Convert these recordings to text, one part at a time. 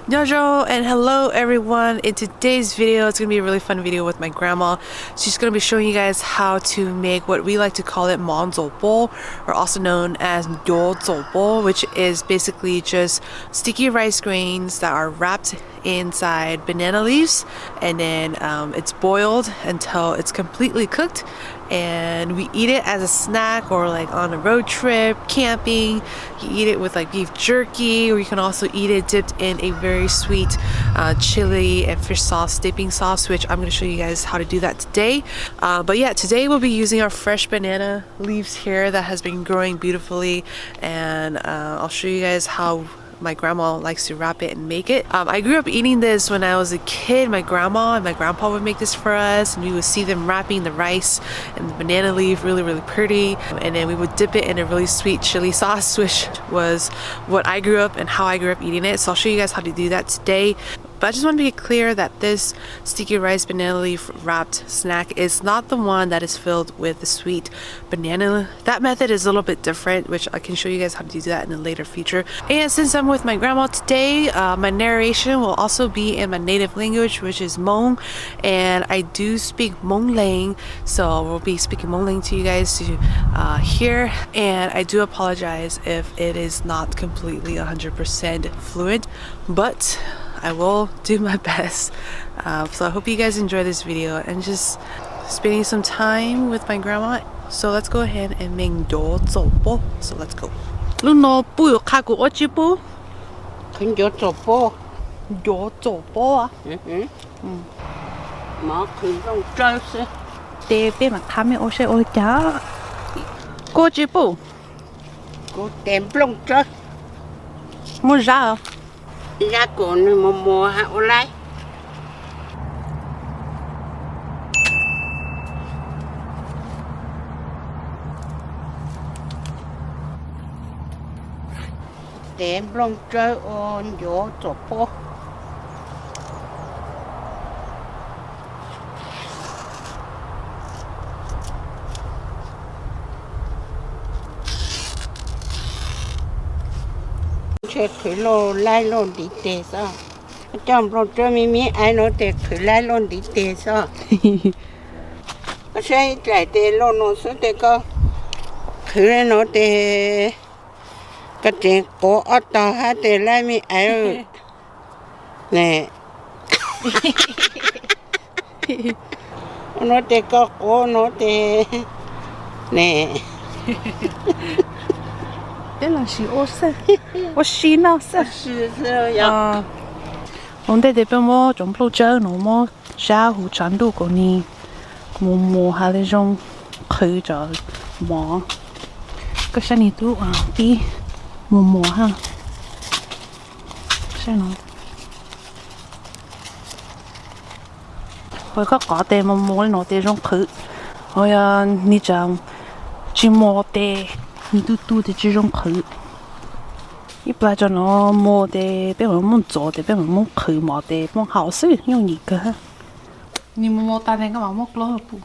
Nyob zoo and hello everyone. In today's video, it's going to be a really fun video with my grandma. She's going to be showing you guys how to make what we like to call it mov ntxuam pob, or also known as ncuav ntxuam pob, which is basically just sticky rice grains that are wrapped inside banana leaves, and then um, it's boiled until it's completely cooked, and we eat it as a snack or like on a road trip, camping. You eat it with like beef jerky, or you can also eat it dipped in a very sweet uh, chili and fish sauce dipping sauce, which I'm going to show you guys how to do that today. Uh, but yeah, today we'll be using our fresh banana leaves here that has been growing beautifully, and uh, I'll show you guys how my grandma likes to wrap it and make it. Um, I grew up eating this when I was a kid. My grandma and my grandpa would make this for us, and we would see them wrapping the rice and the banana leaf really, really pretty. And then we would dip it in a really sweet chili sauce, which was what I grew up and how I grew up eating it. So I'll show you guys how to do that today. But I just want to be clear that this sticky rice banana leaf wrapped snack is not the one that is filled with the sweet banana. That method is a little bit different, which I can show you guys how to do that in a later feature. And since I'm with my grandma today, uh, my narration will also be in my native language, which is Hmong, and I do speak Hmong Lang, so we'll be speaking Hmong Lang to you guys to uh, hear. And I do apologize if it is not completely one hundred percent fluent, but I will do my best. Uh, so I hope you guys enjoy this video and just spending some time with my grandma. So let's go ahead and make ncuav ntxuam pob. So let's go. Lub no pub yuav qha kuv ua tsi pub? Qhwv ncuav ntxuam pob. Ncuav ntxuam pob. Mov qhwv nplooj tsawb xwb. Ces peb mam qha mej ua saib ua li cas. Koj ua tsi pub? Kuv tes nplooj tsawb. Muaj zab? Zab kuv nws muag muag ua laib. Tes nplooj tsawb ua ncuav ntxuam pob. Ntshe qhwv loj laib loj ntiv tes xwb. Koj coj nplooj tsawb me me aiv no tes qhwv laib loj ntiv tes xwb. Koj saib ib dlaim tes loj no xwb tes koj qhwv no tes koj tseem quav ob tog hab tes laib me aiv. Ne, no tes koj quav no tes ne. Peb los sim ua xwb, ua si no xwb. Ua ntej tes peb muab cov nplooj tsawb no muab zab huv tshav ntuj kom nws mus mus has li zoo qhwv cov mov. Koj saib nws twb pib mus mus ha. Saib no. Ua koj qhov tes mus mus li no tes zoo qhwv. Ua yog nws tseem tsis mus tes, nws tu tu tes tsis zoo qhwv. Ib plag tso no mus tes peb mam muab ntxuav tes peb mam muab qhwv mov tes muab hau xwb yooj yim kawg. Nws mus mus tas tes koj mam muab plaub pum.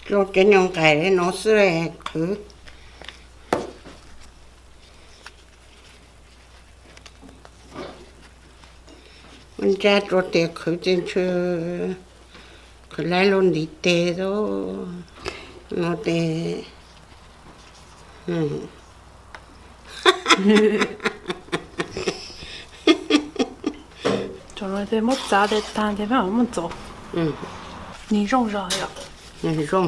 Cov nyuag nqaim li no xwb qhwv. Ua ntsab rua tes qhwv txi ntshw, qhwv laib luaj ntiv tes xwb no tes. Cov no tes muab txav tes tag tes peb mam muab ntxuav. Nws zoo zog yom. Nws zoo.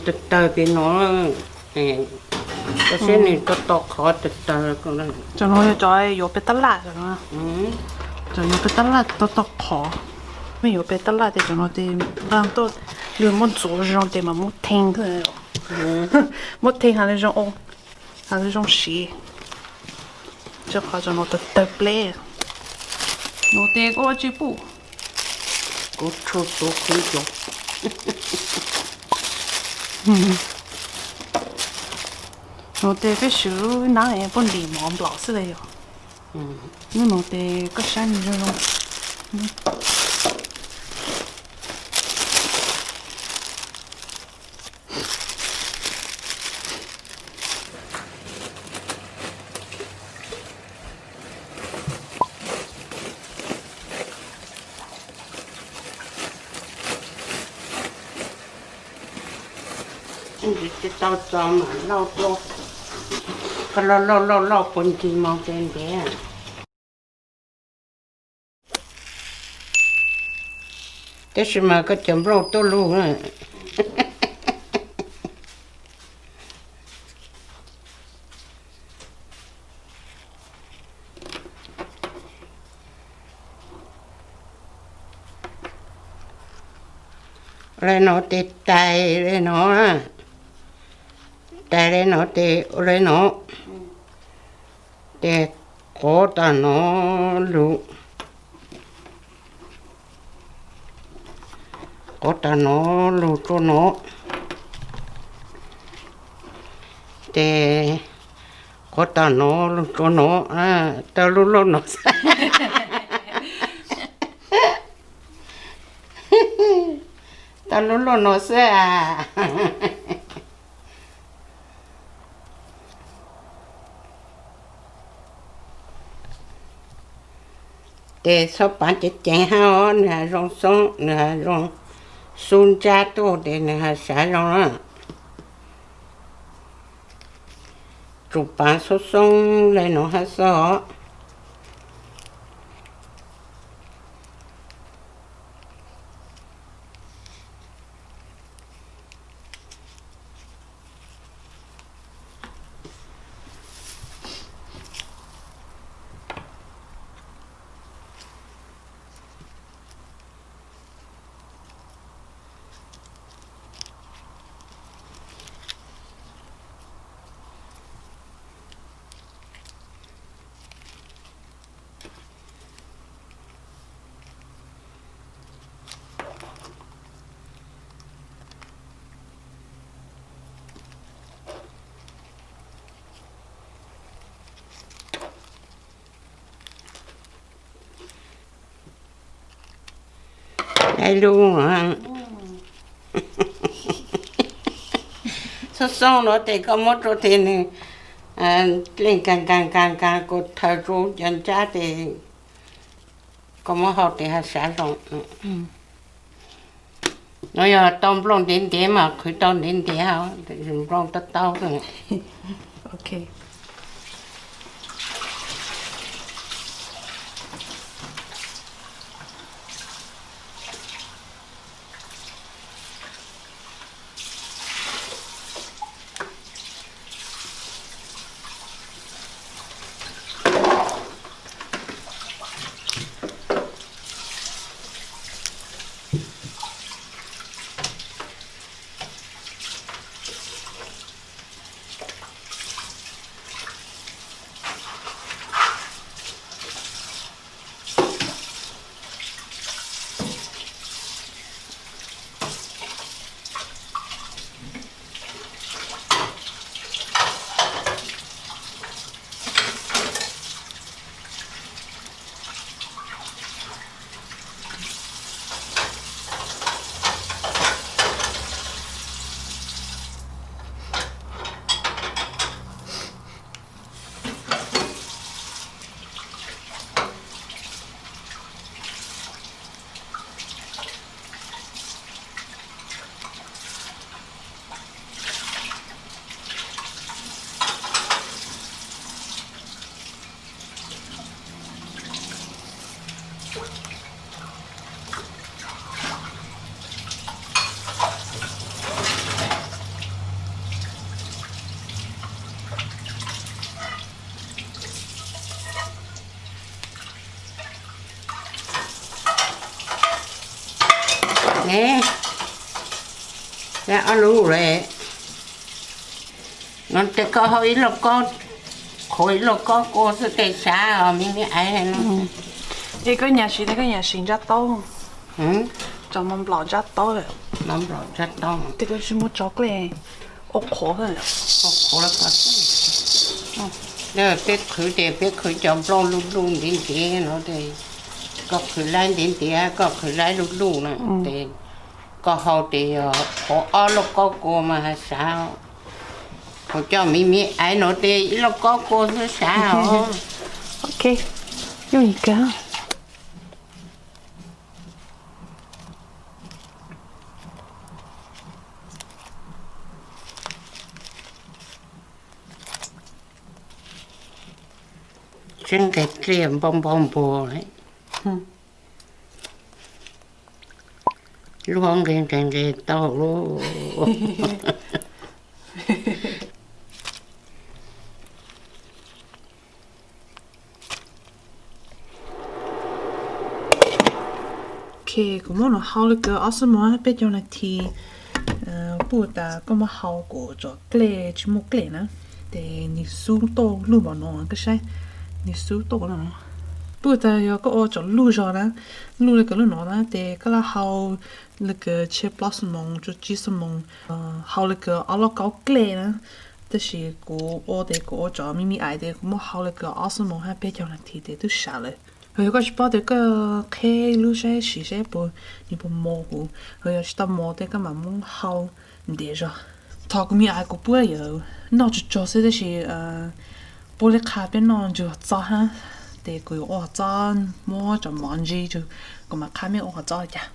Tawg tawg pem no, koj saib nws tau tau qhov tawg tawg. Cov no yog cov yuav pem tab laj, cov yuav pem tab laj tau tau qhov. Mej yuav pem tab laj tes cov no tes nqa tuaj, lwm muab ntxuav zoo tes mam muab theej, muab theej has li zoo, has li zoo siv. Cov qhov cov no tawg tawg pleb. No tes koj ua tsi pum? Kuv tshu tus qhwv cov. No tes peb swv lub nab es puag ntim mov nplaum xwb li yom. Lub no tes koj saib nws zoo zoo. Tsis tau txo mas lauj, koj lauj lauj lauj lauj puag ncig moo ces ntev. Tab sis mas koj cov nplooj tuaj lug na. Le no tes tais le no, tais le no tes le no, tes qov tag no lug, qov tag no lug rua no, tes qov tag no lug rua no, tau lub lauj no xwb. Tau lub lauj no xwb a. Ces txhob pav ceev ceev hab os, nws has zoo xoob, nws has zoo xub ntsab tuaj ces nws has sav zoo na. Tsum pav xoob xoob le no hab xwb os. Xoob xoob nuav tes koj muab rua tes nws leej kaas kaas kaas kaas kuas thaws rua cov ntsab tes koj muab hau tes has sav zoo. Nuav yog tau nplooj ntev ntev mas qhwv tau ntev ntev, nplooj taub taub. Ne, ob lub le. Nuav tes koj hau ib lauj kaub, qhuav ib lauj kaub kua xwb tes sav os, me me aiv. Es koj nyam siv, koj nyam siv ntsab taub, tso mov nplaum ntsab taub, tes koj tsi muab tso koj ua qhuav, ua qhuav. Peb qhwv tes peb qhwv cov nplooj luj luj ntev ntev no, koj qhwv laib ntev ntev, koj qhwv laib luj luj na, tes koj hau tes yog qhuav ob lauj kaub kua mas has sav. Kuv coj me me aiv no tes ib lauj kaub kua xwb sav os. Ok, yooj yim kawg. Tib nqes dlej npau npau npau, lub hauv nqes nqes nqes tau lub. Ok, kuv muab nws hau li kws ob xuab moos peb caug nas this. Puj tas koj muab hau kuv cov dlej tsis muaj dlej na, ces nws xub tuaj lug npaum no, koj saib, nws xub tuaj no. Puj tas yog koj ua cov lug zog na, lug li kws lub no na, ces koj lam hau li kws tsheej plaub xuab moos rua tsib xuab moos, hau li kws ob lub kaub dlej na. Tab sis kuv ua tes kuv ua cov me me ais tes kuv muab hau li kws ob xuab moos hab peb caug nas this tes twb sawv lawm. Yog koj tsis paub tes koj qheb lub saib siv saib puas, nws puas mos huv. Yog tsis tau mos tes koj mam muab hau ntev zog. Thov kuv me ais kuv puab yuav noj tsuag tsuag xwb tab sis puab li qha peb noj ntsws hov txob hab, tes kuv yuav ua hov txob muab cov mov ntsis, kuv mam qha mej ua hov txob li cas.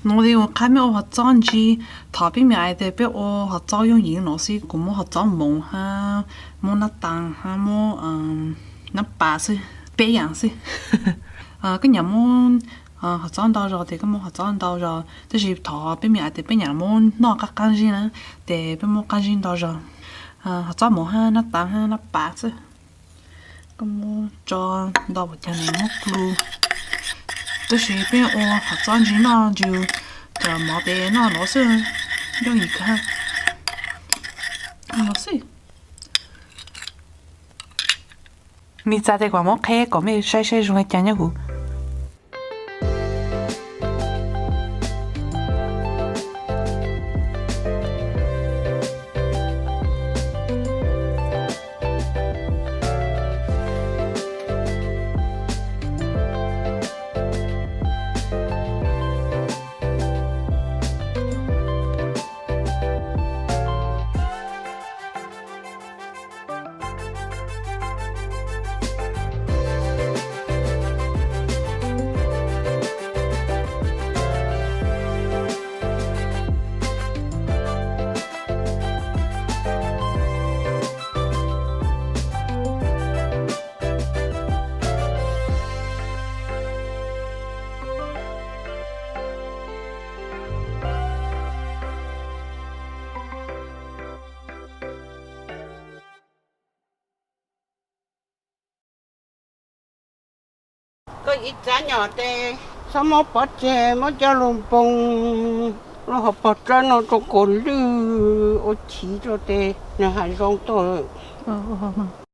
Nuav tes kuv qha mej ua hov txob ntsis. Thov peb me ais tes peb ua hov txob yooj yim nuav xwb, kuv muab hov txob moov hab, muab nab taag hab, muab nab pas xwb, peb yaam xwb. Koj nyam muab hov txob ntau zog tes koj muab hov txob ntau zog, tab sis thov peb me ais tes peb nyam muab noj qaab qaab zib na, tes peb muab qaab zib ntau zog. Hov txob moov hab nab taag hab nab pas xwb. Koj muab tso ntau ua caag nws muab plhu. Tab sis peb ua hov txob ntsis noj ntsws, cov mov tes noj nuav xwb, yooj yim kawg. Nuav xwb. Mej txav tes kuv muab qheb kom mej saib saib zoo le caag nyob huv. Koj ib txav nyom tes txhob muab pov tseg, muab coj lug npoo lub hauv paug tsawb no rua kom lwj ua chiv rua tes nws has zoo tuaj.